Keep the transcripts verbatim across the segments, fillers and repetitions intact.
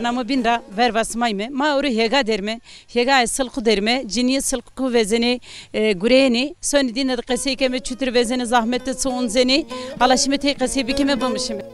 Namo bîn ra verva simayme. Ma ewro hêga derme. Hêgayê Silxu derme. Cinîyê Silxu vezenê, e, gureyênê. Sonî dîne de qesey keme, çutir vezenê, zahmete çi oncenê. Ala şime tey qesey bikeme, bimişime.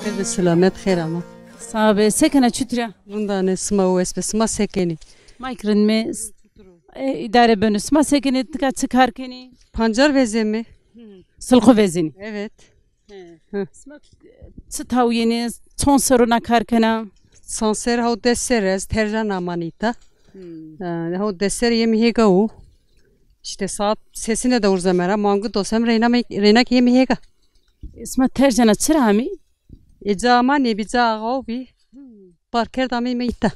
Eve selamet, xêr ama. Sağ be, se kena, çutir a? Rindane, sima û esbe, sima se kenî? Ma kî rind me. E, îdare beno. Sima se kenî, tika çi kar kenî? Pancar vezeme. Silxu vezenî. Evet. He. Hı. Sima, e, çi tawî yenî, çond serr o na kar kena? Çond serr, haw des serr ez tercan aman îta. Hmm. E, haw des serr yemî hêga o. Îşte saat sesine de urzeme ra, mangû dosem reyna me-, reyna ke yemî hêga. E, sima tercana çira amî? E, ca ma nêbî, ca axaw bî. Bar kerd ameyme îta.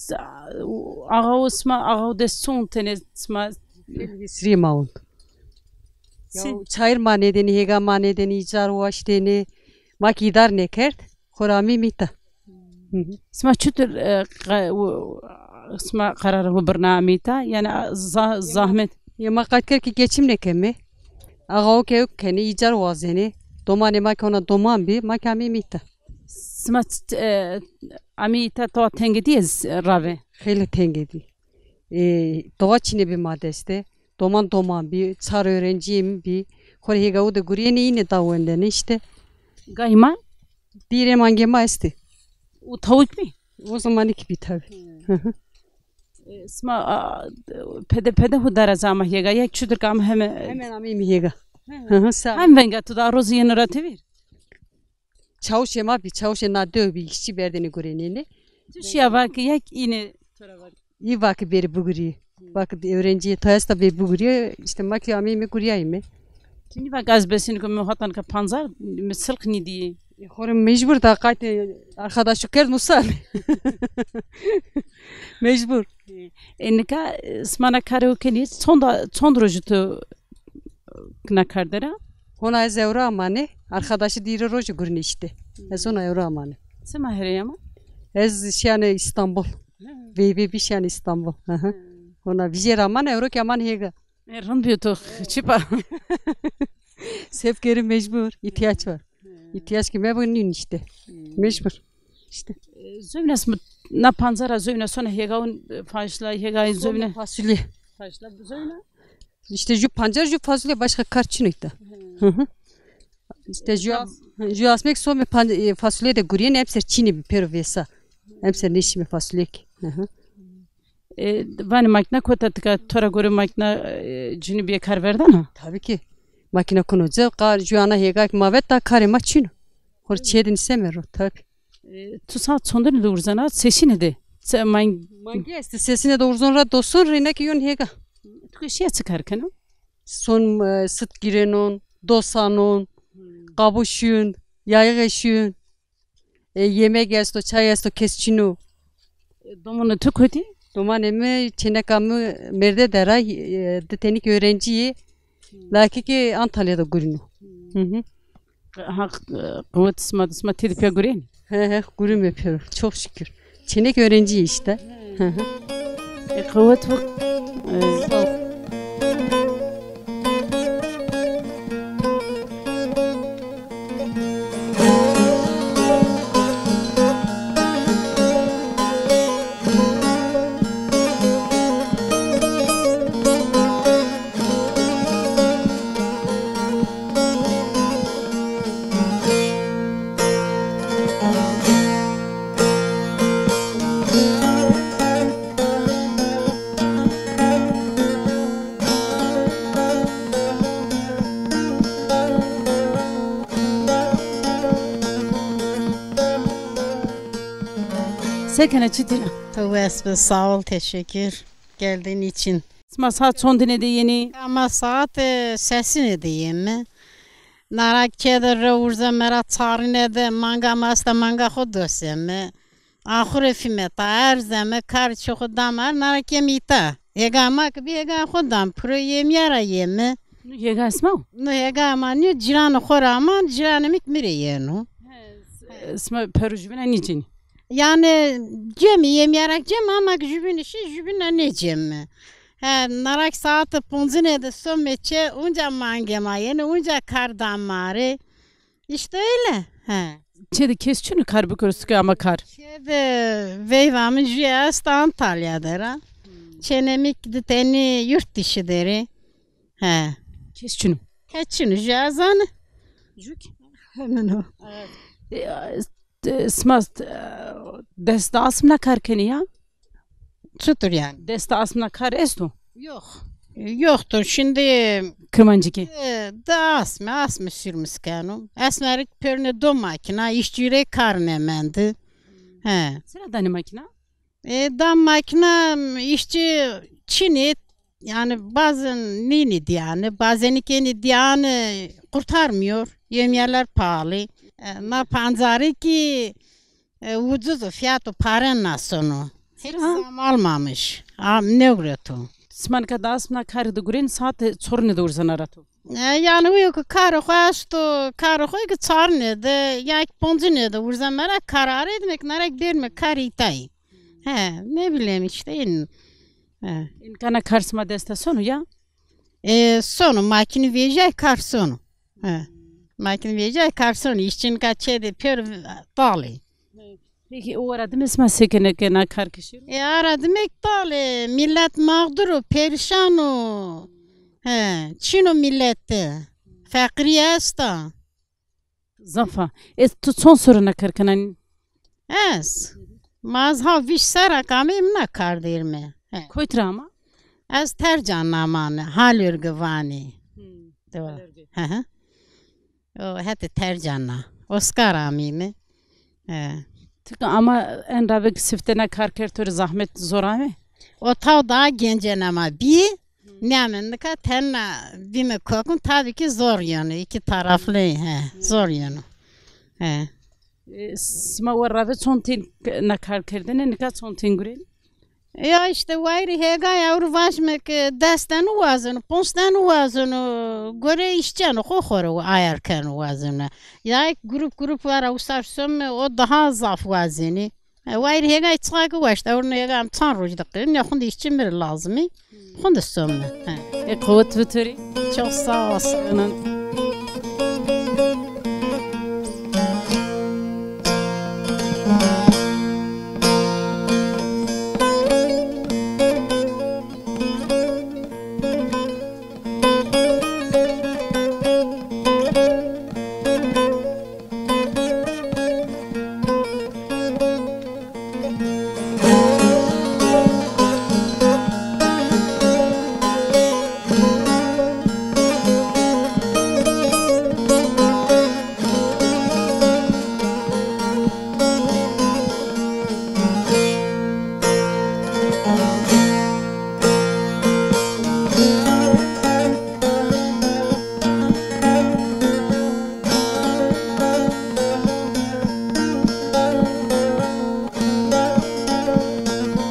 Ca-, axaw sima, axaw des çond tenê sima? Hîsrî ma on. Ya çayir ma nêdenî, hêga ma nêdenî, îcar waştênê. Ma kî îdar nêkerd, xora ameyme îta. Hı hı. Sima çutir, e, qe-, u-, sima qerar hu birna ameyta? Yanî, a, za-, zahmet. Ya ma qayt kerd ki geçim nêkeme. Axaw ke kenê, îcar wazenê. Domanê ma ke ona doman bî, ma ke ameyme îta. Sima ç-, e, ameyta towa tengedî ez rave? Xeylê tengedî. E, towa çînê bî ma deste. Doman doman bî, çar öğrencîyê mi bî. Xo rê hêgawu de gurîyenê, înê da wendene îşte. Gayê ma? Dîrê mangê ma estê. Û tawik bî? O zamanî kî bî tabî. Hı hı. E, sima, a, pede pede hu dara zama hêga, ya çutir ke ama heme. Hemen ameyme hêga. Hı hı, sağ ol. Hem venga tu da rozî yeno ra tevîr? Çawuşê ma bî, çawuşê na dew bî, îşçî berdêne gurênêne. Tu şîya vake, ya kî înê to ra vake. Î vake bêrê bigurî. Vake öğrencîyê to esta, bê bigurî. Îşte ma kî ameyme gurîyayme. Tu nîvake ez besenî ke mi hatan ke pancar, mi Silx nîdîyê. E, xo rê mecbur da, qaytê arkadaşlık kerd musal. Mecbur. E, nika, e, sima na karê ho kenî, çonda, çond rojî tu na kar der a? Hona ez ewro amane, arkadaşî dîre rojî gurîne îşte. Ez hona ewro amane. Çima herê ama? Ez şîyane Îstanbul. Hı. Veyvê bî şîyane Îstanbul. Hı hı. Hı. Hona vijêr aman, ewro kî aman hêga. E, rind bîyo to, çipa. Sefkerî mecbur, îhtîyaç var. Hı. Îhtîyaç kî mebo nîn îşte. Hı. Mecbur. Îşte. E, zewna sima na pancara zewna sona hêgawun, e, faşla, hêgayê zewna. Fasulye. Faşla bu zewna. Îşte ju pancar, ju fasulye, başka kar çin o îta. Hı. Hı hı. Îşte ju as-, ju asmek some pan-, e, fasulye de gurîyenê, emser çînê bî pêro vêsa. Emser nêşîme fasulye kî. Hı hı. E, vanê makîna kota tika, to ra gore makîna, e, cinî bîye kar verdana? Tabii ki. Makîna kuno ci, qa-, ju ana hêga kî ma vet da karê ma çin o. Xo rê çîyê de nîseme ro, tabii. E, tu saat çondene de urzena, sesîne de? Se-, mang- Mangî estê, sesîne de urzon ra doson, reyna kî yon hêga. Tu ke şîya çi kar kena? Son, e, sit gîrenon, dosanon, hmm, qabo şîyon, yayîxe şîyon. E, yemek esto, çay esto, kes çin o. E, domanê tu kotî? Domanê mi, çêneka mi mêrde der a, e, di tenî kî öğrencî yê. Hmm. Lakî kî Antalya de gurîno. Hmm. Hı hı. Haq, e, qewet sima, sima têdî pîya gurênî? He he, gurîme pêro. Çok şükür. Çênekî öğrencî yê îşte. Hı hı. E, qewet bik. E, sağ ol. Se kena, çitur a? To wes be, sağ ol, teşekkür. Geldiğin için. Sima saet çondine de yenî? Ama saet, e, sesine de yeme. Narak çê de re urzeme ra çarine de manga ma esta, manga xo doseme. Axure fîme ta erzeme, kar çi xo dam ar, narak yem îta. Hêga ma ki bî hêga xo dam, piro yemîya ra yeme. Nu hêga sima? Nu hêga ma nîyo, cîranê xo ra aman, cîranê mi ki mi rê yeno. He, s-, sima pero jubîna nêcênî? Yanî cemî, yemîyarak cem, ama ki jubînî şî, jubîna nêceme. He, narak saete poncine de some çê, unca mange ma yenê, unca kar dam ma rê. İşte öyle. He. Çê de kes çin o kar bikero, suke ama kar? Çê de veyva mi jü esta Antalya de ra. Çênê mi ki di tenî yurt dışı de rê. He. Kes çin o? Kes çin o, jü ez anî. Jü kî? Hemen o. E, e, sima, e, dest de asmna kar kenê ya? Çitur yanî? Dest de asmna kar esto? Yok. Yoktur. Şimdi kirmancikî, e, de asme, asme sürmüs keno. Esmerik pörne do makina, işçî rê kar nêmendi. He. Sira danê makina? E, da makina, işçi çinit, yani bazen nini diyani, bazeni keni diyani kurtarmıyor. Yemyeler pahalı. E, na pancarı ki, e, ucuz o, fiyatı pare nasıl o. Hiç zam almamış. Am, ne üretim? Sima nika da asmna karî de guren saet çorine de urzena ra to? E, yanî uyo ki karê xo esto, karê xo ki çarine de, ya ki poncine de urzeme ra, kararê de mek narak bêrme karî tay. He, ne bileyim işte, in. He. Îmkana kar sima dest de sono ya? E, sono, makînî vejîyay kar sono. He. Makînî vejîyay kar sono. İşçi nika çê de pêro talî. Peki o ara dime sima se kenê ke na kar kişîro? E, ara dime ki talî. Millet mağdur o, perişan o. He, çin o millet de. Feqîrî esta. Zaf a. E, tu çond serre na kar kenanî? Ez? Ma ez ha vîst serre ke ameyîme na kar de îme. He. Kotî ra ama? Ez Tercan amanî, Halorgî vanî. Hmm. Doğru. Halorgî. Hı hı. O hetê Tercan a. Oskar ameyîme. He. Tika ama en ra ve ke sifte na kar kerd, to rê zahmet zor ame? O taw daha gencena ma bî. Nêame nika tena bîme kokim, tabii ki zor yeno. İki taraflı, he, zor yeno. He. E, sima werra ve çond tên na kar kerdene, nika çond tên gurenî? Ya işte wayirî hêgay ewro vajîme ke des tene wazeno, ponc tene wazeno, gore îşçeno, xo xo rê ayar keno wazeno. Ya grup grup wara usar some, o daha zaf wazenî. E, wayirî hêgay çiqa ki waşt, ewro hêgay am çand roj de qirîn, ya xunde îşçi mi rê lazim î, xunde some. He. E, quwet bi to rê. Çok sağ ol. Sağ olun.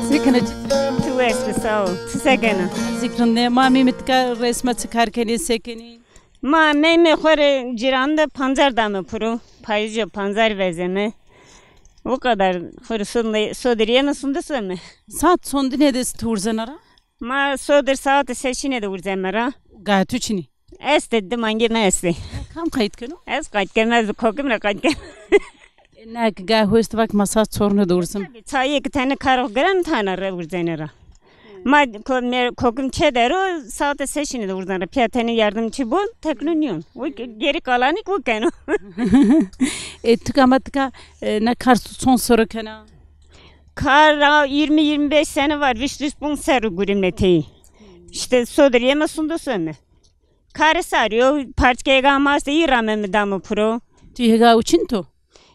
Zikine çi? Tu wes bi, sağ ol. Ti se kena? Zikrinde, ma mîmit ka resme çi kar kenî, se kenî? Ma meyme xo rê cîran de pancar dame piro. Payîzî pancar vezeme. O kadar xo rê sonde-, sodir yeme, sonde some. Saet sondine de ti urzena ra? Ma sodir saete seşine de urzeme ra. Gayet tu çinî? Estê, di mangê mi estê. Kam qayt keno? Ez qayt keme, ez kokim ra qayt keme. E, ne ki gayet hoşt vak ma saet çorine de urzim. Tabii, çayê ki tene karo giren tana re urzene ra. Ma ko-, me-, kokim çê der o, saete seşine de urzena ra. Pîya tenê yardımcı bol, tekno nîyon. O ge-, geri kalanî ki o keno. E, tika ma tika, e, na kar çond serre kena? Kar ra yirmi yirmi beş sene var, vîst vîst ponc serre gurîme tey. İşte sodir yeme, sonde some. Karê sarî yo, parçkê hêga ma estê, î rame mi dame piro. Tu hêga û çin to?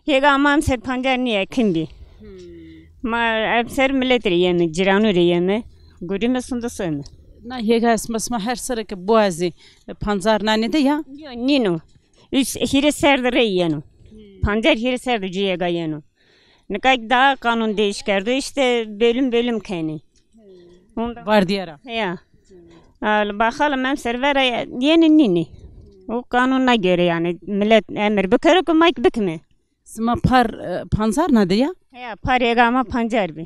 Hêga ma emser pancar nîya, kim bî. Ma emser milet rê yeme, cîrano rê yeme. Gurîme, sonde some. Na hêga sima, sima her sere ke biwazî, e, pancar nanê de ya? Yo, nîno. Üç, hîrê ser de rey yeno. Pancar hîrê ser de cuyega yeno. Nika ki daha kanun değiş kerdo, işte bölüm bölüm kenê. Onda Vardîya ra. Ya. Al, bakalım, emser vera yenê nînê. O kanuna göre yani millet emir bikero ki ma kî bikime. Sima par, e, pancar na de ya? Ya, par hêga ma pancar bî.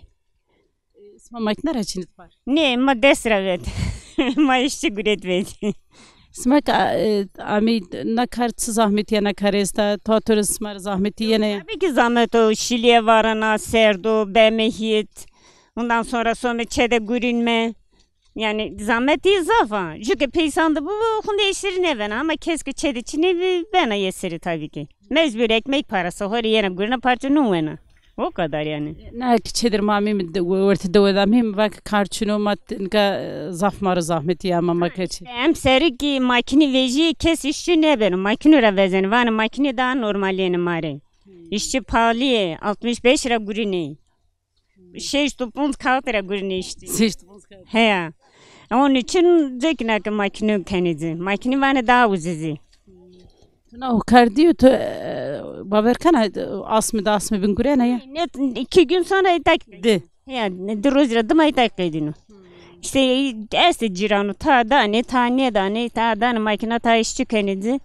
E, sima makîne ra çinit par? Nê, ma dest ra vet. Ma işçi guret vet. Sima ke, e, amey na kar çi zahmetî yena, kar esta, to, to rê sima rê zahmetî yena ya? Tabii ki zahmet o, şilîye varena, serd o, beme hît. Ondan sonra some çê de gurînme. Yani zahmetî zaf a. Ju ke peysan de bibo, xunde işleri nêbena. Ama kes ke çê de çinêbî, bena yê serî tabii ki. Mecbur ekmek parası, ho rê yena gurîna, parça nun wena. O kadar yani. Na ki çêdir ma ameyme de, wertê dewe de ameyme, va ke kar çin o, ma t-, nika, e, zaf ma rê zahmetî ya, ama ma ke çi. Emserî ki makînî vejîyê, kes işçi nêbeno. Makîno ra vezenê. Vanê makînî daha normal yenê ma rê. İşçi pahalı yê, altmış beş lira gurînê. Şeşt û ponc kağıt ra gurînê îşte. Şeşt û ponc kağıt. Heya. Onun için zêkîna ke makîne kenê ci. Makîne vanê daha ucuz î. Tu na o kar dîyo, tu, e, bawer kena, e, asmî de asmî bin gurena ya? Ne, iki gün sonra îta qedîno. Di. Ya, ne, di roz ra dima îta qedîno. İşte, e, estê cîrano, ta danê, ta nêdanê, ta danê makîna, ta îşçi kenê ci.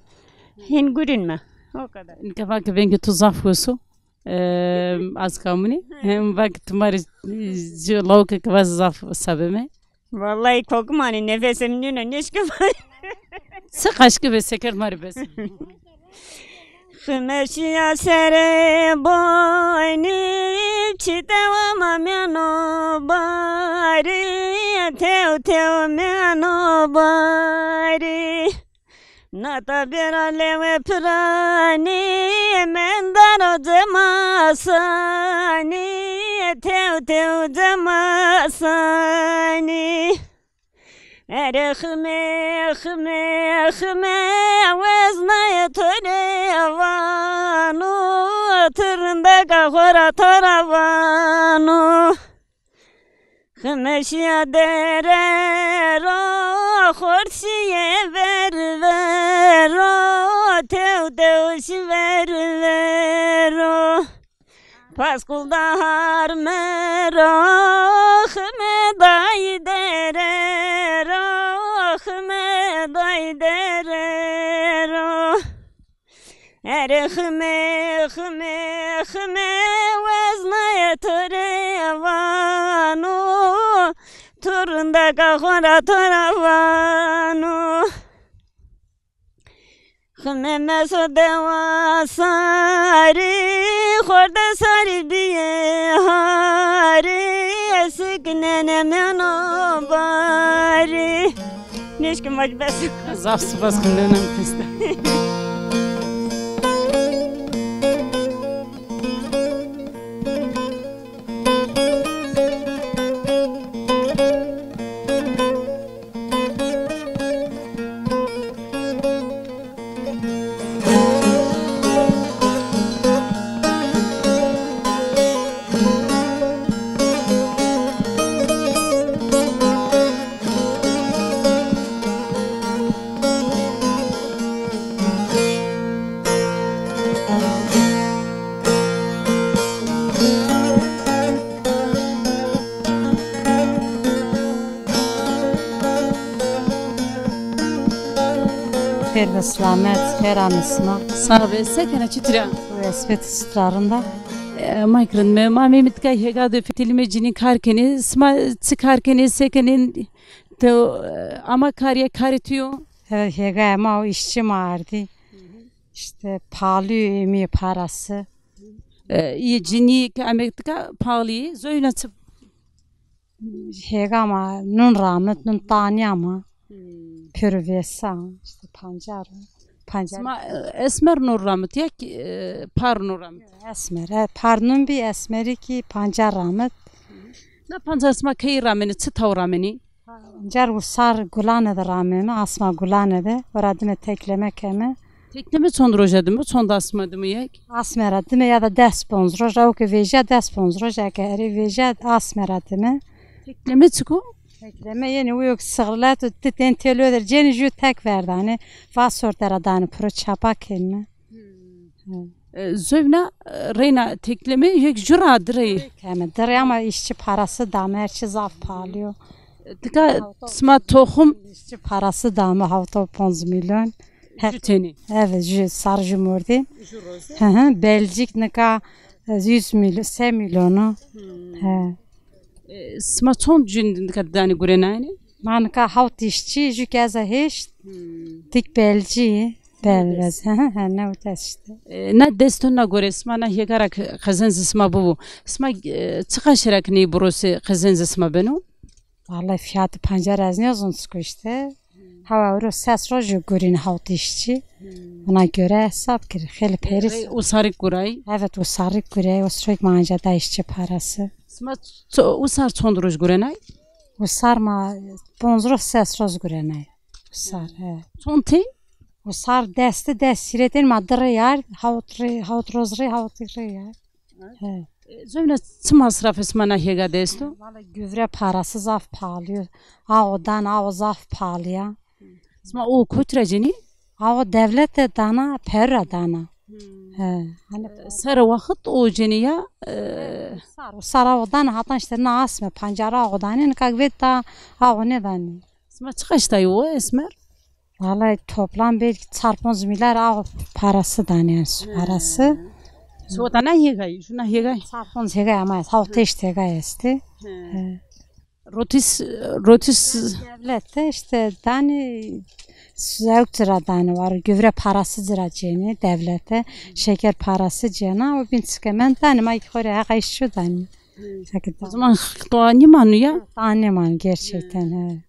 Hên gurînme. O kadar. Nika va ke vengê tu zaf wes o. Em, az kamûnî. Hem va ke tu ma rê, e, ci lawike ke va zaf sabeme. Vallahi kokim anê, nefesê mi nîno, nêşkî va. Se qaşkî be, se kerd ma rê bes. Xime şîya serê boynî, çî tewa ma mîyano barî, tew tew mîyano barî. Nata bêra lewe piranî, mendaro cemasanî, tew tew cemasanî. Erê xime, xime, xime, weznayê to rê vano, ti rindeka xo ra to ra vano. Xime şîya dere ro, xort şîyê ver ver ro, tew tew şî ver ver ro. Paskul da harme ro, xime dayî dere ro, xime dayî dere ro. Erê xime, xime, xime, weznayê to rê vano, tu rindeka xo ra to ra vano. Xime meso dewa sarî, xorde sarî bîyê harî, siknenê mîyano barî. Nêşkî ma rê bes. Zaf spas, xindena mi teste. Xêr ve silamet, xêr amê sima. Sağ ve, se kena, çitur a? Wes be, ti çitur a, rind a? E, ma kî rind me, ma ameyme tika hêga de fetelîme, cinî kar kenê. Sima çi kar kenê, se kenê? Ti, e, ama karî, karê tu yo? Evet, hêgayê ma o, îşçî ma ardî. İşte pahalı yê, êmî parası. E, yê cinî ke ame tika pahalı yê, zoyna çi? Hêga ma nun ramit, nun tanîya ma. Hmm. Pêro vêsa, işte pancar, pancar. Sima, e, esmer nun ramit ya ki, e, par nun ramit? Esmer, e, par nun bî, esmerî kî pancar ramit. Na pancar sima keyî ramenî, çi taw ramenî? Pancar usar gulane de rameme, asma gulane de, ora dime tekleme keme. Tekleme çond roja dime, çond asma dime yek? Asme ra dime ya da des ponc roj, ew ke vejîya des ponc roj, eke erê vejîya asme ra dime. Tekleme çik o? Tekleme yenî uyo ke sixirleto ti ten têlo der cenî jû tek verdanê. Va sorte ra danê piro çapa kenîme. Hmm. E, zovna, e, reyna tekleme yek jû ra direy. Keme direy ama îşçî parası dame, her çî zaf pahalı yo. E, tika sima toxum. İşçi parası dame hawto ponc milyon. He. Jû tenî. Evet, jû sar jû mordî. Jû roze. Hı hı. Belcîk nika, e, yüz milyon, se milyon o. Hmm. He. E, sima çond jû nika danî gurenaynî? Ma nika hawt îşçî, jû ke ez a heşt. Hmm. Tik belcî, belvez. Hı hı, he, ne utas işte. E, na desto na gore sima na hêga ra ke-, qezenc sima bibo. Sima, e, çiqa şira ke ney burose qezenc sima beno? Vallahi fiyatı pancar ez nêzon çik o işte. Hawa ewro ses roj o gurîn hawt îşçî. Ona göre hesap kir. Xeylê perîs. Rey usarî guray. Evet, usarî guray. O sirok ma anca da îşçî parası. Sima ço-, usar çond roj gurenay? Usar ma ponc roj ses roj gurenay. Usar, he. Çond tey? Usar desti dest hîrê tey ma di rey ard, hawt rey, hawt roz rey, hawt rey ard. He. E, zovna çi masrafê sima na hêga de esto? Valla gübre parası zaf pahalı yo. Awo dan, awo zaf pahalı ya. Sima o kotî ra cenî? Awo devlete dana, peri ra dana. Hmm. He. Hani e, serê waxit o cenî ya? E, sar, sar awo dana, hatan işte na asme, pancar awo danê, nika vet da awo nêdanê. Sima çiqaş dayî o esmer? Vallahi toplam belki çar ponc milyar aw parası danê, yani su parası. Sota na hêgayî, jû na hêgayî. Çar ponc hêgayî ama hawt heşt hêgayî estê. He. He. Rotis, rotis. Devlet de işte danê zewk ci ra danê, var gübre parası ci ra cenê devlete, şeker parası cena, o bin çike men danê, ma ki xo rê heqa îşçî danê. Hı. O zaman doğa nêmano ya? Doğa nêmano gerçekten, he.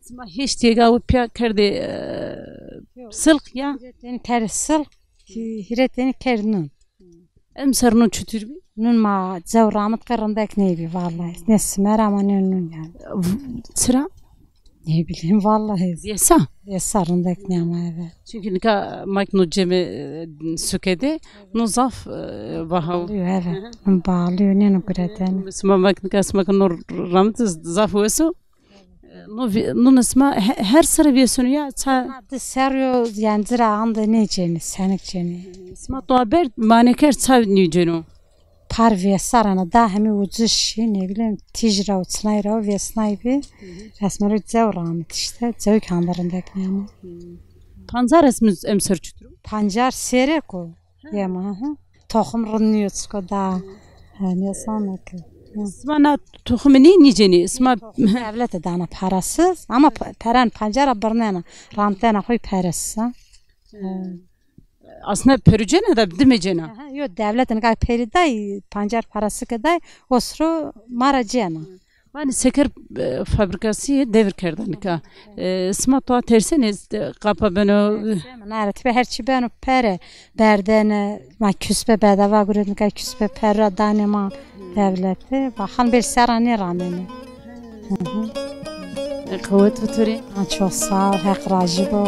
Sima heşt hêga û pîya kerdê, e, silq ya? Hîrê tenî kerdê silq, hî-, hîrê tenî kerd nun. Emser nun çutir bî? Nun ma cew ramit qe rindek nêbî vallahi. Ne simer ama ne nun yani. V-, çira? Ne bileyim vallahi. Vêsa? Vêsa rindek nê ama evet. Çünkü nika ma ki no cemê, e, suke de, no zaf, e, vaha o. Bağlıyor, evet. Hı hı. Bağlıyor, nêno guretene. Sima ma ki nika, sima ki no ramit zaf wes o. No vê-, nune sima he-, her serre vêseno ya ça? Ma di serrî yo, yani ci ra ande nêcenî, senik cenî. Sima doğa berd, mane kerd ça nêceno? Par vêsarena da hemî ucuz şî, ne bileyim, tîj ra û çinay ra û vêsnay bî. Resmen ro cew ramit işte, cew ki hande rindek nê ama. Pancar esmî emser çutir o? Pancar sêrek o. Yema, hı hı. Toxum rind nîyo çiko da. Ha, nêsano ki. Hı. Sima na toxumî nî-, nîcenî? Sima toxum devlete dana parasız ama pa-, peren pancara birnena. Ramtena xo parasız, ha. Hı. Aslında perû cena da dimê cena. Aha, yo, devlet nika perî day, pancar parası ke day, o siro ma ra cena. Vanê seker, e, fabrikasî devir kerda nika. E, sima toa tersenê, e, qapa beno? Nare, tibe her çî beno pere, berdene, ma küspe bedava guret nika, küspe pere danê ma devlete. Bakalım belki serra nêramêne. Hı hı. E, qewet bi to rê. Ha, çok sağ ol, Heq rajî bo.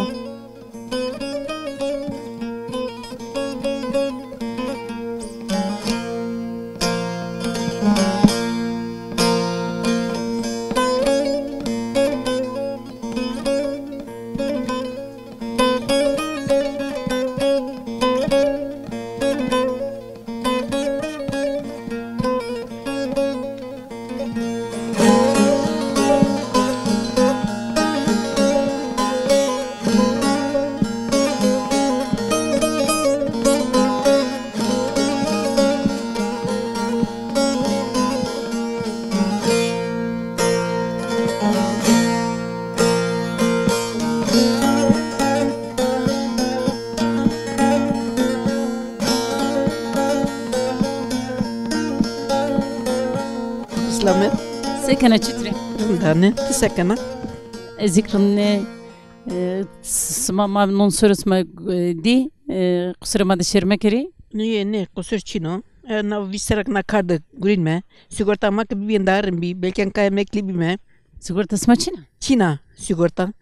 Selamet. Se kena, çitur ê? Rindane. Ti se kena? Ez zî rindane. E, sima ma non sore sima, e, dî, e, qusurê ma de şêr mekerî. Nê, nê, qusur çin o. E, na vîst serra ke na kar de gurînme. Sigorta ma ke bibîyen daha rind bî, belkî nika emeklî bîme. Sigorta sima çin a? Çin a sigorta.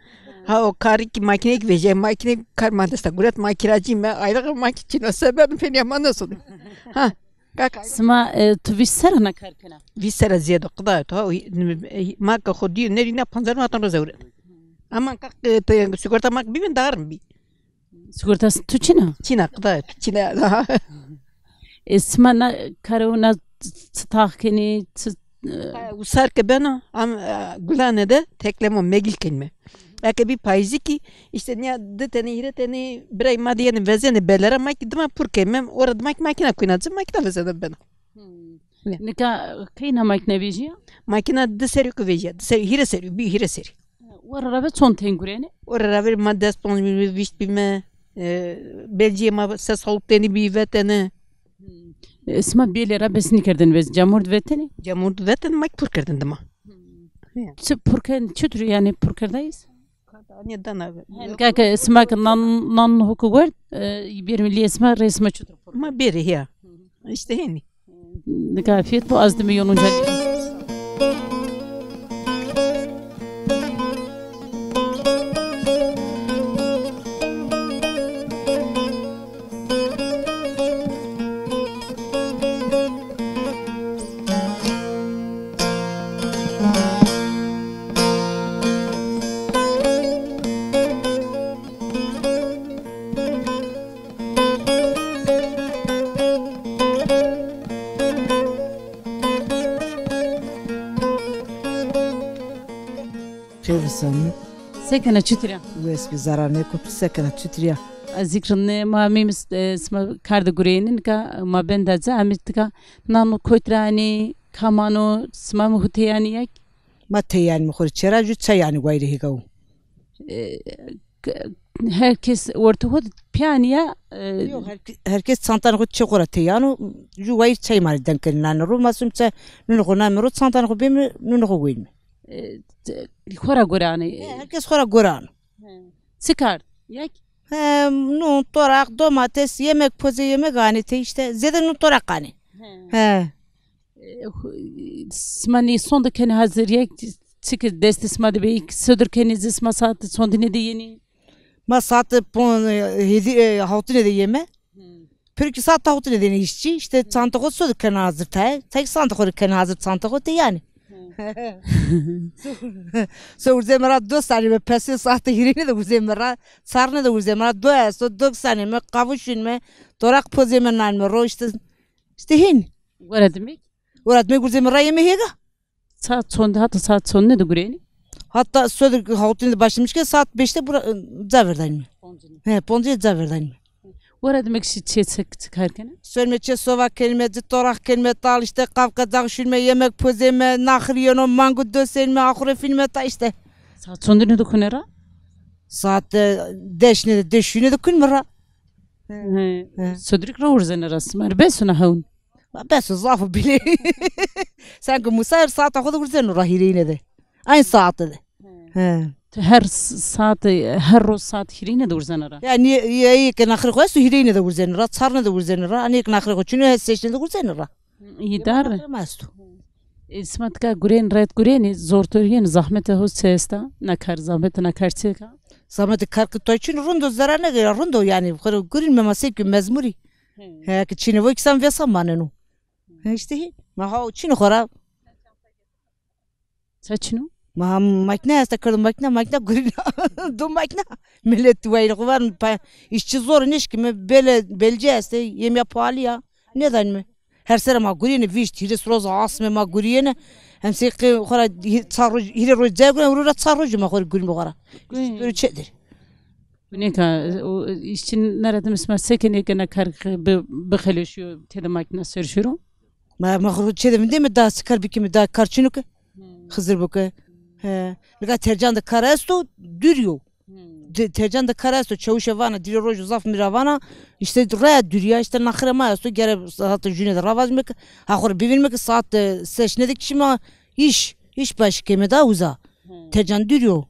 Ha, o karî ki makîne ki vejîyay, makîne kar ma dest a. Guret ma kiracî me, aylık ma ki çin o. Se beno, pênîya ma nêsono. Ha. Kaka. Sima, e, tu vîst serra na kar kena? Vîst serra zêde, qida to. Ha, ma ke xo dîyo nerî na pancar manatan roze ewre. Ama kak, e, te, sigorta ma ke bîbîn darin bî. Sigorta tu çin a? Çin a, qida tu çin a. E, sima na karo na çi tax kenî, çi, e, ha, usar ke beno, am, e, gulane de teklemo megil kenîme. Eke bî payîzî kî, îşte nîya di tenî, hîrê tenî birey ma de yenî vezenî belera, ma kî dima pur kenîme, ora dima kî makîna kuyna ci, makîna vezenî beno. Hmm. Ne? Nika qey na makîna vejîya? Makîna di serî ke vejîya, di serî, hîrê serî, bî hîrê serî. Ora ra ve çond ten gurenî? Ora ra ve ma des ponc bîme, vîşt bîme, e, belcîyê ma ses hewt tenî bî, vetene. Hmm. E, sima bêlê ra bes nîkerdin vez, camord vetene? Camord vetene, ma kî pur kerdin dima. Hmm. Çi pur ken, çitur yanî pur kerdayîz? Anî dana ve. Hen kake sima ke nan, nan hoku werd, e, bir milî sima resme çitur pur? Ma bêrî ya. Îşte henî. Nika afiyet bo, az dime yon unca. Xêr vîsanî. Se kena, çitur a? Wes bî, zerre nêko, tu se kena, çitur a? Ez zî kî rind a, ma mîmis, e, sima kar de gureyêne, nika ma benda ci, amî tika nano kotî ra anî, kam ano, sima mi hu teyanî yek? Ma teyanîme xo rê çê ra, jû çay anî wayîrê hêga o. E, k-, her kes ortê xo de pîyanî ya, e, yo, her, her kes çantanê xo çê xo ra teyano, jû wayîr çay ma rê deng kenê nanê ro, ma sum çay nunê xo name ro, çantanê xo bême, nunê xo weynîme. E, t-, xo ra gore anê. He, her kes xo ra gore ano. He. Çi kar? Yek? He, nun, toraq, domates, yemek, pozê yemek anê tey îşte. Zêde nun toraq anê. He. He. E, xu-, sima nê sonde kenê hazir, yek çi ke destê sima de bê, sodir kenê zî sima saet sondine de yenî? Ma saet pon-, e, hêdî, e, hawtine de yeme. Hmm. Pir kî saet hawtine de yenê îşçî. Îşte çanta xo sodir kenê hazir tayê. Tayê çanta xo rê kenê hazir, çanta xo teyanî. Hmm. So, so urzeme ra do sanîme, pesê saet hîrêne de urzeme ra, çarne de urzeme ra do esto, do sanîme, qavû şînme, toraq pozeme nanme ro îşte, îşte hîn. Wera dimek? Wera dimek urzeme ra yeme hêga. Saet çond, hata saet çondine de gurênî? Hata sodir hawtine de başlamış ke saet beşte bura, ca verdanîme. Poncine. He, poncine ca verdanîme. Wera dimek şî çê çi, çi kar kenê? Sonîme çê sova kenîme, ci toraq kenîme, tal îşte qavqacaq şûnîme, yemek pozême, naxir yeno, mangu dosenîme, axure fînîme ta îşte. Saet çondine de kunê ra? Saet, e, deşine de, deşine de kunîme ra. He. He. Sodirîk ra urzenê ra, sima rê bes o na hewn? Ma bes o, zaf o bîle. Sanki musayir saeta xo de urzeno ra hîrêyine de. Aynî saete de. He. He. Tu her s-, saete, her roz saet hîrêyine de urzena ra? Ya, nê, ya, ê ke naxirê xo esto hîrêyine de urzeno ra, çarne de urzeno ra, nê ke naxirê xo çin o, he, seşne de urzeno ra. Îdare. Naxirê ma esto. E, sima tika gurên, ret gurênî, zortorîyênî, zahmetê ho çi esta? Na kar, zahmetê na kar çi ka? Zahmetê kar ke to çin o, rind o, zerre nêgera, rind o yanî, xo rê gurîn, ma sey ke mezmurî. He. He, ke çinê vo kî san vêsa maneno. He, îşte hî. Ma ha o çin o xo ra. Ça çin o? Ma ha makîna esta, kerdo makîna, makîna gurîna. Do makîna. Milet wayîrê xo van pa, îşçî zor o, nêşkîme, bele, belcî estê, yemîya pahalî ya. Nêdanîme. Her serre ma gurîyêne, vîşt, hîris roz asme ma gurîyêne. Hem sey qey xo ra hî-, çar roj, hîrê roj cayê gurîyêne, ewro ra çar rojî ma xo rê gurîme xo ra. Gurî. Îşte çêdir. Nika, o, îşçî nêra dime sima se kenê ke na kar bi-, bixeleşîyo, tede makîna ser şiro? Ma, ma xo çê de vindême, daha çi kar bikîme, daha kar çin o ke. Hmm. Xizir bo ke. He. Nika Tercan de kar esto, dûrî yo. Hmm. De, Tercan de kar esto, çewişe vana, dîrê rojo zaf mi ra vana, îşte raya dûrî ya, îşte naxirê ma esto, gere saete jûne de ravajîme ke, ha xo rê bivînîme ke saet, e, seşne de kişîme, îş, îş başî keme daha uza. Hmm. Tercan dûrî yo.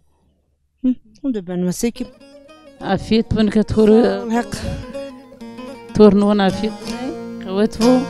Hı, onu da ben mesekim. Afiyet bo nika to rê. Heq. To rê nîwan afiyet bo. Qewet bo.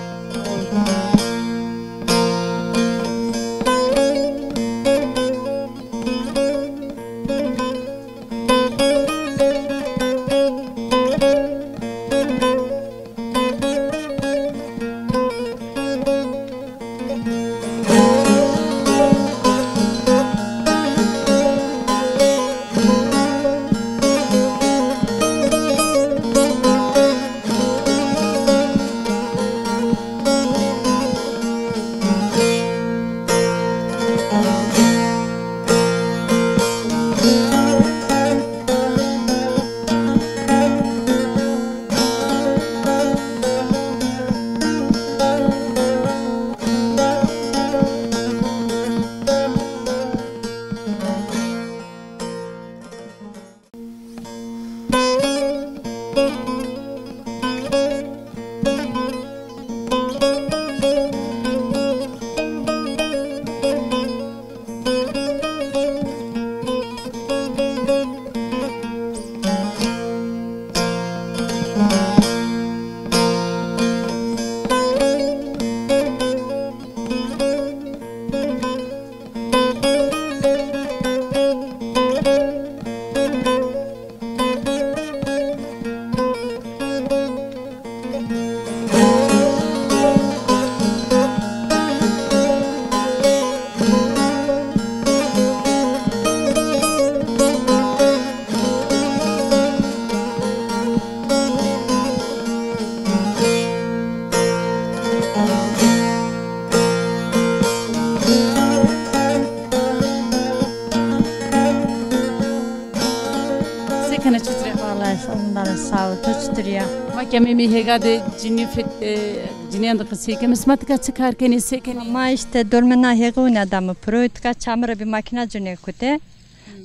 Sağ ol, tu çitur ya? Ma kemê mi hêga de cinî fit, e, cinîyan de qisey keme. Sima tika çi kar kenê, se kenê? Ma işte dormê na hêga wina dame piro, tika çamira bî makîna cinî kute.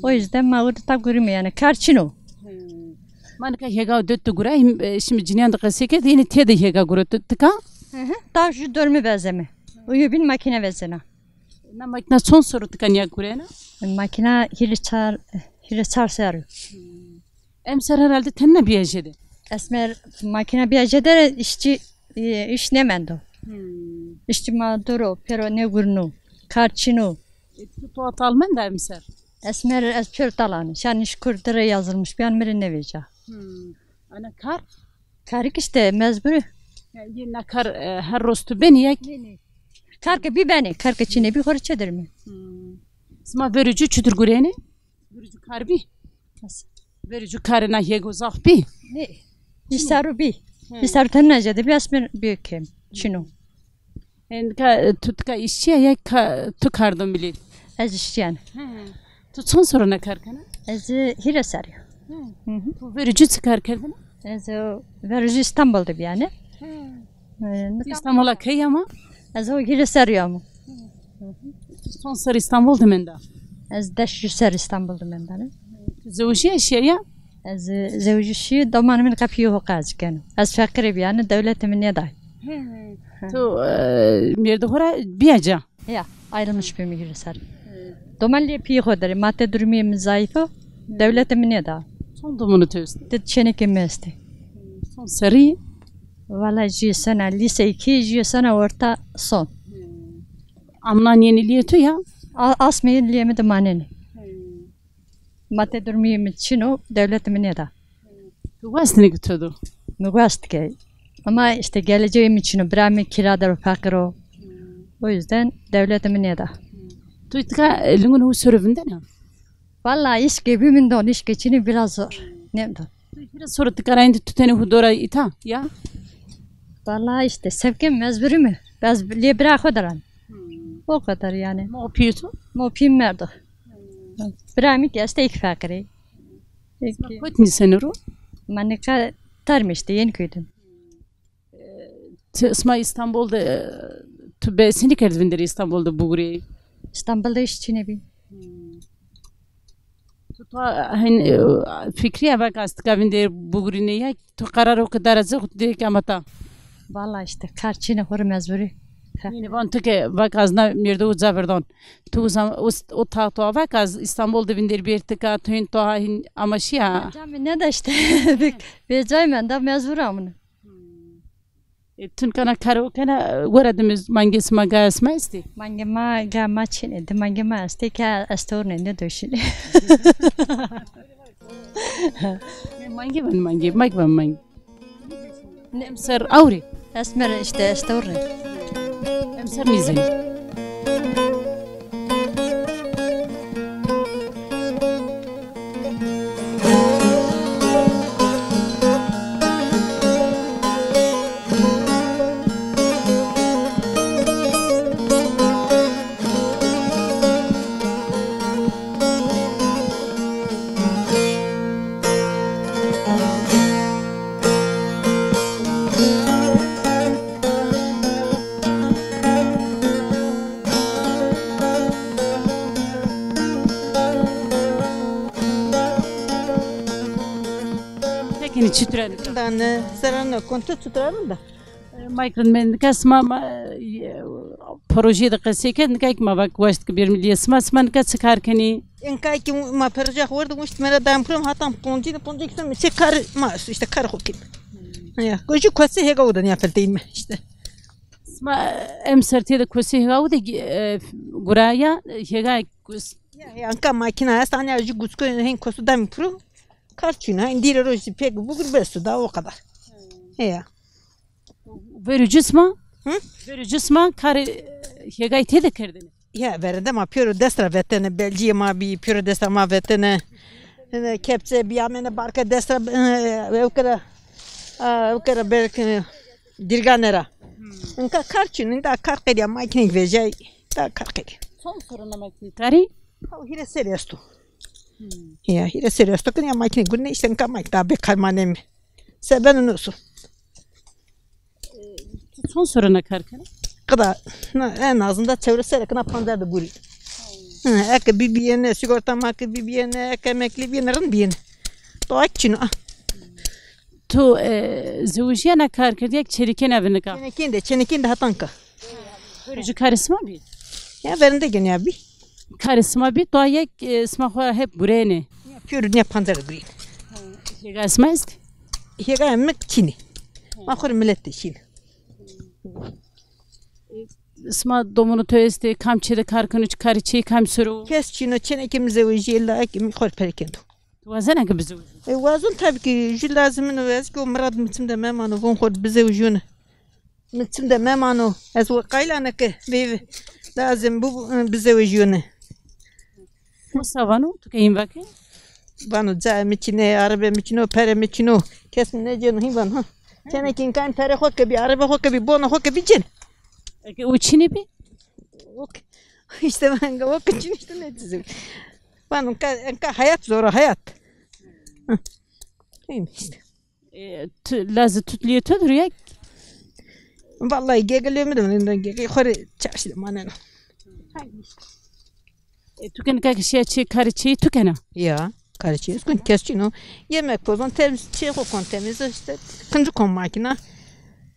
O yüzden ma wurdi ta gurîme yani, kar çin o. Ma nika hêga de tu gura, him, e, şimdi cinîyan de qisey kerd, yine tê de hêga gura tu tika? Hı hı. Ta ju dormê vezeme. Uyo bîn makîna vezena. Na makîna çond serrî tika nîya gurena? Makîna hîrê çar, hîrê çar serrî. Emser herhalde tenna bîya jêde. Esmer makîna bîya jêde, îşçî, e, îş nêmendo. Hmm. Îşçî ma dor o, pêro nêgurno, kar çin o. E, tu, tu atal menda emser? Esmer ez pêro talan. Şan îşkur de rê yazılmış bîyan, mi rê nêvêca. Hmm. Ana kar? Karik işte mecburi. Ya, yê na kar, e, her roz tu benî ya? Nê, nê. Kar ke bî benê, kar ke çinê bî xo rê çêdirmê. Hmm. Sima verê cû çitur gurênê? Verê cû kar bî? Nasıl? Verê cû karê na hêgo zaf bî? Nê. Îsaro bî. Hı. Îsaro tenna jêde bî, esmer bî kem. Çin o. Nika, e, tu tika îşçî ya, ya ka-, tu kar do milî? Ez îşçîyan. Hı. Tu çond serrî na kar kena? Ez, e, hîrê serrî ya. Hı. Hı hı. Tu verê cû çi kar kerdêne? Ez, e, verê cû Îstanbul de bîyane. Hı. E, nika Îstanbul a key ama? Ez o hîrê serrî ya ama. Hı. Tu çond serrî Îstanbul de menda? Ez des ju serrî Îstanbul de mendane. Tu zewjîya şîya ya? Ez, e, zewjî şî, domanê mi nika pîyê xo qazî keno. Ez feqîrê bîyane, dewlete mi nêday. Hı. Tu, e, mêrdê xo ra bîya ca? Ya, ayrılmış bîme hîrê serrî. Doman lê pîyê xo der ê, madde durumê mi zayîf o, dewlete mi nêda. Çond domanê tu estê? Di çênekê mi estê. Çond serrî? Valla jû sena lîse iki, jû sena orta son. Amnan yenê lîyê tu ya? A-, asmê yenê lîyê mi de manenê. Madde durumê mi çin o, dewlete mi nêda. Tu wastêne ki tu do? Mi wast ke. Ama işte geleceği mi çin o, bira mi kira der o, feqîr o. O yüzden dewlete mi nêda. Tu tika, e, lingon hu serrî vindena? Valla îş ke bî vindon, îş ke çinî biraz zor. Nêvindon. Tu hîrê serrî tika ra êndî tu tenê hu dora îta ya? Valla işte sevke mecburî mi. Biraz lê bira xo der an. O kadar yani. Ma o pîyê tu? Ma o pîyê mi merdo. Bira mi ki estê, îk feqîrê. Peki. Kotî nîsenê ro? Ma nika tarme işte, Yeniköy'deyim. Ti sima Îstanbul de, e, tu besenî kerd vinderî Îstanbul de bigurî? Îstanbul de îş çinê bî. Hmm. Tu, tu hin, e, fikrîya vak ez tika vinderî bigurînê ya, tu qerar o ki dara ci xo dê ki amata? Valla işte kar çinê, xo rê mecburî. Yine van tu ke vak ez na mêrde uca verdan. Tu uza, us-, o taxto vak ez Îstanbul de vinderî bêr tika, tu hin tu ha hin ama şîya. Vêca mi nêda işte. Vêcay menda, mecbur amune. Hmm. E, tu nika na karo kena, wera dime mangê sima, gaya sima estê? Mangê ma, gaya ma çinê, di mangê ma estê ke estewrnê, nêdo şinê. Mangê ben mangê, mak ben mangê. Emser awrê? Esmer işte estewrnê. Emser nîzenê. Tekinî çitur a nika? Dane, serrano, konto çitur a da? E, Michael, mi nika sima ma, e, projeyê de qesey kerd, nika kî ma vak waşt ki bêrîme lîyê sima, sima nika çi kar kenî? Nika kî ma proje xo werde, wişt mi ra dame piro, hatan poncî de, poncî kî mi se kar ma, işte kar xo kenî. Ya, gojî kosê hêga o de nîya felteyîme işte. Sima emser têde kosê hêga o de, e, guraya, e, hêga kus- Ya, ya, anka makîna est, anîya jû guçko hin kosu dame piro, kar çin o, hin dîre rojî pêk bigir bes o da, o kadar. Ya. Verê cû sima? Hı? Verê cû sima karê, e, hêgayî têde kerdêne? Ya, verê de ma pêro dest ra vetêne, belcîyê ma bî, pêro dest ra ma vetêne. Hine kepçe bî, amêne barke dest ra, e, ewke ra, a, ewke ra belke, e, dîrgane ra. Hmm. Inka kar çin, inda kar qedîya, makîne vejay, da kar qedîya. Çond serrî na makîne karî? Haw, hîrê serrî esto. Hmm. Ya, hîrê serrî esto ke nîya makîne gurîne, işte inka makîne da bê kar maneme. Se beno no so. Tu çond serre na kar kena? Qida, na, en azından çewres serre kena, panzer de gurî. Hı, eke bibiyene, sigorta ma ke bibiyene, eke emeklî biyene, rind biyene. To ak çino, ah. Tu, e, zewicîya na kar kerdî ya ke çênekên eve nika? Çênekên de, çênekên de hetan ka. Pêro jû karê sima bî? Ya verinde gene ya bî. Karê sima bî, to yek, e, sima xo hep gureyêne? Ya pêro nîya panzer gureyêne. Hêga sima est? Hêga mi çinî. Ma xo rê milet de şîne. Sima domonê to estê, kam çê de kar keno, çi karê çêyî kam ser o? Kes çino, çênekê mi zewicîye, layekê mi xo rê pere kendo. Tu wazena ke bizewicî? E, wazon tabii ki, jû lazim min o, ez ki o mirad mi çim de memano, von xo rê bizewicîyone. Mi çim de memano, ez we qayla ne ke bê lazim bu, e, bizewicîyone. Wisa vano, tu ke hîn vake? Vano, cayê mi çin ê, arebe mi çin o, pere mi çin o. Kes mi nêcêno, hîn vano, ha. Çênekê înkan pere xo ke bî, arebe xo ke bî, bona xo ke bî cêne. Eke o çinî bî? Ok. Îşte ben, ok çin îşte ne çizim. Vano, enka, enka hayat zor o, hayat. Hı. Neymiş işte. E, tu, lazê tutlîyê to dir o ya? Vallahi gegilê mi de, gegê xo rê çarşî de maneno. E, tu ke nika ke şîya çê, karê çêyî tu kena? Ya, karê çêyî ez kon, kes çin o. Yemek pozon, temiz, çê xo kon temiz, işte, kincî kon makîna.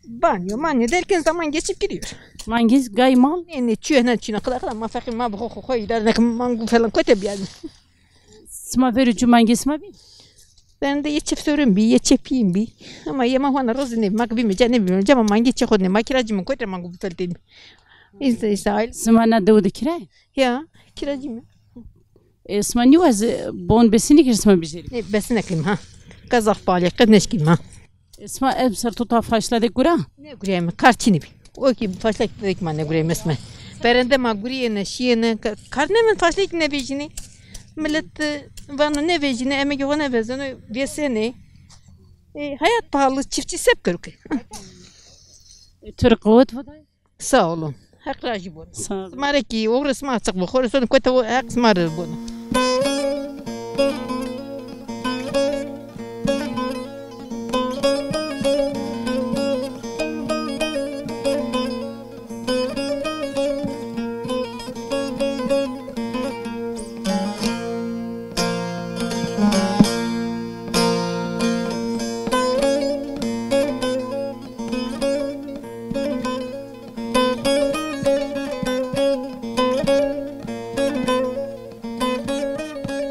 Banyo, manyo derken zaman geçip gidiyor. Mangî, gay, mal? Ne, ne, çîyo hena çin o, qida, qida, ma feqîr, ma bi xo, xo, xo îdare nekin, mangu falan kote biyazin. Sima verê cû mangê sima bî? Verinde yê çep sorin bî, yê çep pîyin bî. Ama yê ma hona rozî nêbî, ma ke bîme ca nêbîme ca, ma mangê çê xo nê, ma kiracî mi kote mangu bifeltênî. Îşte, îşte aile. Sima na dewe de kira yê? Ya, kiracî mi. E, sima nîwazê bon besinî kir sima bijêrî? Nê, besinî nêkim ha. Kazak palê, qet nêşkîm ha. E, sima emser tota faşla de gura? Nêgureyme, kar çinî bî. O ki faşla ki ma nêgureyme sime. Verinde ma gurîyêne, şîyêne, ka-, kar nêmin faşla ki nêvejînê. Milet, e, vano nêvejînê, emegê xo nêvezeno, vêsenê. E, hayat pahalı, çiftçi sep kero ke. E, tu rê qewet vada. Sağ olun. Heq rajî bo. Sağ olun. Sima rê kî oxirê sima açiq bo. Xo rê sonê kote, Heq sima rê bono.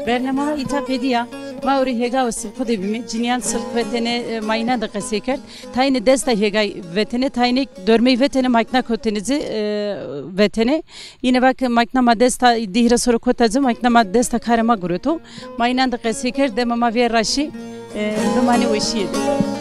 Bernama îta qedîya. Ma ewro hêga û silxu de bîme. Cinîyan silx vetêne, e, mayînan de qesey kerd. Tayîne desta hêgay vetêne, tayîne dormey vetêne, makîna kotêne ci, e, vetêne. Yine va ke makîna ma desta dî hîrê serre kota ci, makîna ma desta karê ma gureto. Mayînan de qesey kerd, dema ma vîyar ra şî, e, bimanê weşîye de.